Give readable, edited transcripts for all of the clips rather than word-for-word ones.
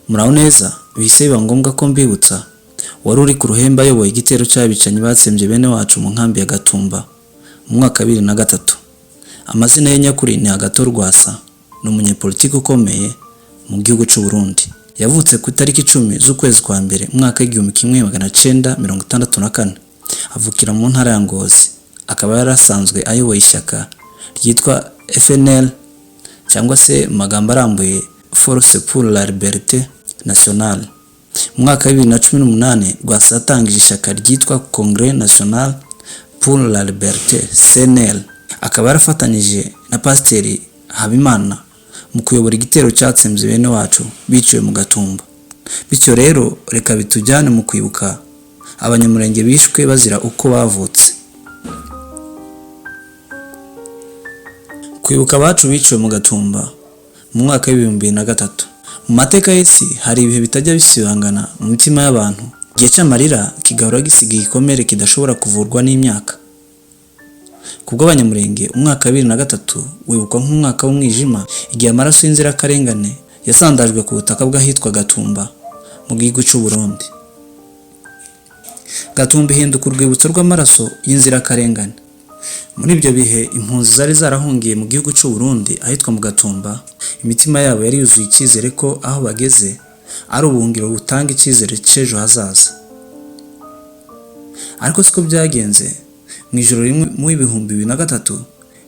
Muraho neza, bihise biba ngombwa ko mbibutsa wari uri ku ruhembe ayoboye igitero cy'abicanyi batsembye bene wacu mu nkambi ya Gatumba mu mwaka wa 2003. Amazina ye nyakuri ni Agathon Rwasa, ni umunyepolitiki ukomeye mu gihugu cy'u Burundi. Yavutse ku itariki 10 z'ukwezi kwa mbere umwaka w'1964, avukira mu ntara ya Ngozi. Akaba yarasanzwe ayoboye ishyaka ryitwa FNL cyangwa se mu magambo arambuye Force pour la Liberté Nationale. Mu mwaka wa 2018 Rwasa yatangije ishyaka ryitwa Congrès National pour la Liberté CNL. Akaba yarafatanyije na Pasiteri Habimana mu kuyobora igitero cyatsembye bene wacu biciwe mu Gatumba. Bityo rero reka bitujyane mu kwibuka Abanyamulenge bishwe bazira uko bavutse. Kwibuka abacu biciwe mu Gatumba mu mwaka w'2003. Mu mateka y'isi hari ibihe bitajya bisibangana mu mitima y'abantu. Igihe cy'amarira kigahora gisiga igikomere kidashobora kuvurwa n'imyaka. Kubw'Abanyamulenge umwaka wa 2003 wibukwa nk'umwaka w'umwijima, igihe amaraso y'inzirakarengane yasandajwe ku butaka bw'ahitwa Gatumba mu gihugu cy'u Burundi. Gatumba ihinduka urwibutso rw'amaraso y'inzirakarengane. Muri ibyo bihe impunzi zari zarahungiye mu gihugu cy'u Burundi ahitwa mu Gatumba, imitima yabo yari yuzuye icyizere ko aho bageze ari ubuhungiro butanga icyizere cy'ejo hazaza. Ariko siko byagenze. Mu ijoro rimwe mu 2003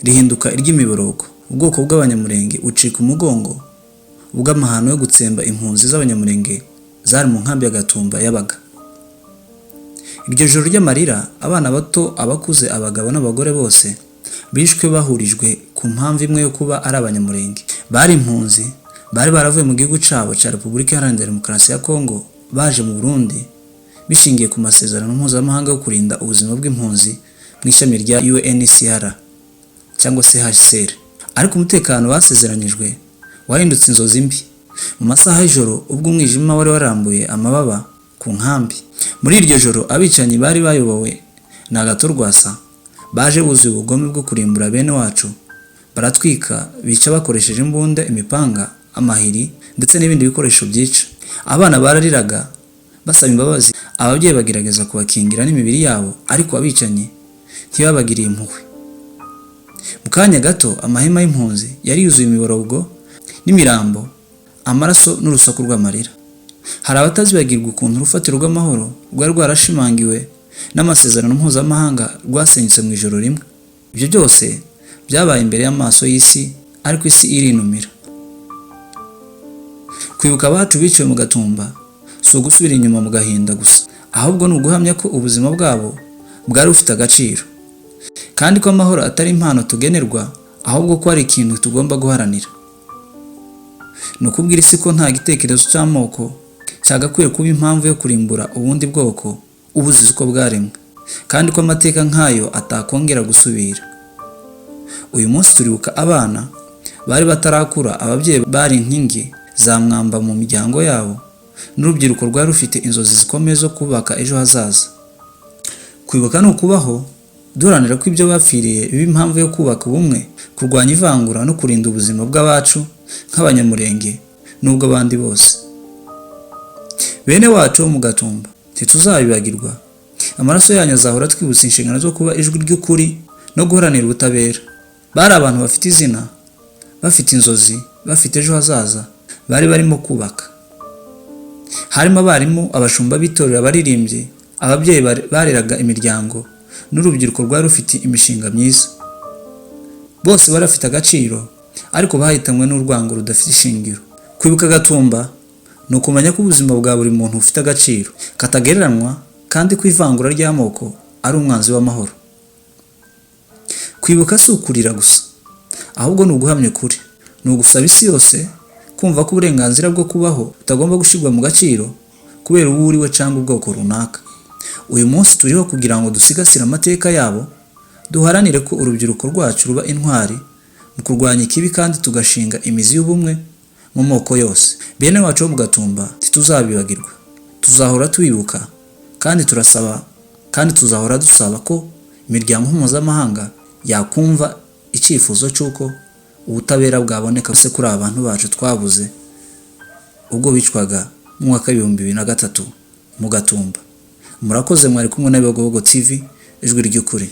rihinduka iry'imiborogo, ubwoko bw'Abanyamulenge bucika umugongo ubw'amahano yo gutsemba impunzi z'Abanyamulenge zari mu nkambi ya Gatumba yabaga. Iryo joro ry'amarira, abana bato, abakuze, abagabo n'abagore bose bishwe bahurijwe ku mpamvu imwe yo kuba ari Abanyamulenge. Bari impunzi, bari baravuye mu gihugu cyabo cya Repubulika Iharanira Demokarasi ya Kongo baje mu Burundi bishingiye ku masezerano mpuzamahanga yo kurinda ubuzima bw'impunzi mu ishami rya UNHCR cyangwa se HCR. Ariko umutekano basezeranyijwe wahindutse inzozi mbi. Mu masaha y'ijoro ubwo umwijima wari warambuye amababa ku nkambi. Muri iryo joro abicanyi bari bayobowe na Agathon Rwasa baje buzuye ubugome bwo kurimbura bene wacu, baratwika, bica bakoresheje imbunda, imipanga, amahiri ndetse n'ibindi bikoresho byica. Abana barariraga basaba imbabazi, ababyeyi bagerageza kubakingira n'imibiri yabo, ariko abicanyi ntibabagiriye impuhwe. Mu kanya gato amahema y'impunzi yari yuzuye imiborogo n'imirambo, amaraso n'urusaku rw'amarira. Hari abatazibagirwa ukuntu urufatiro rw'amahoro rwari rwarashimangiwe n'amasezerano mpuzamahanga rwasenyutse mu ijoro rimwe. Ibyo byose byabaye imbere y'amaso y'isi, ariko isi irinumira. Kwibuka abacu biciwe mu Gatumba si ugusubira inyuma mu gahinda gusa, ahubwo ni uguhamya ko ubuzima bwabo bwari bufite agaciro, kandi ko amahoro atari impano tugenerwa, ahubwo ko ari ikintu tugomba guharanira. Ni ukubwira isi ko nta gitekerezo cy'amoko cyagakwiye kuba impamvu yo kurimbura ubundi bwoko ubuzize uko bwaremwe, kandi ko amateka nk'ayo atakongera gusubira. Uyu munsi turibuka abana bari batarakura, ababyeyi bari inkingi za mwamba mu miryango yabo, n'urubyiruko rwari rufite inzozi zikomeye zo kubaka ejo hazaza. Kwibuka ni ukubaho duharanira ko ibyo bapfiriye biba impamvu yo kubaka ubumwe, kurwanya ivangura no kurinda ubuzima bw'abacu nk'Abanyamulenge n'ubw'abandi bose. Bene wacu bo mu Gatumba ntituzabibagirwa. Amaraso yanyu azahora twibutsa inshingano zo kuba ijwi ry'ukuri no guharanira ubutabera. Bari abantu bafite izina, bafite inzozi, bafite ejo hazaza, bari barimo kubaka. Harimo abarimu, abashumba b'itorero, abaririmbyi, ababyeyi bareraga imiryango n'urubyiruko rwari rufite imishinga myiza. Bose bari bafite agaciro, ariko bahitanywe n'urwango rudafite ishingiro. Kwibuka Gatumba ni ukumenya ko ubuzima bwa buri muntu bufite agaciro katagereranywa, kandi ko ivangura ry'amoko ari umwanzi w'amahoro. Kwibuka si ukurira gusa, ahubwo ni uguhamya ukuri. Ni ugusaba isi yose kumva ko uburenganzira bwo kubaho butagomba gushyirwa mu gaciro kubera uwo uriwe cyangwa ubwoko runaka. Uyu munsi turiho kugira ngo dusigasire amateka yabo, duharanire ko urubyiruko rwacu ruba intwari mu kurwanya ikibi kandi tugashinga imizi y'ubumwe mu moko yose. Bene wacu bo mu Gatumba ntituzabibagirwa, tuzahora tubibuka kandi turasaba kandi tuzahora dusaba ko imiryango mpuzamahanga yakumva icyifuzo cy'uko ubutabera bwaboneka se kuri aba bantu bacu twabuze. ubwo bicwaga mu mwaka w'2003 mu Gatumba. Murakoze, mwari kumwe na Bibogobogo TV, ijwi ry'ukuri.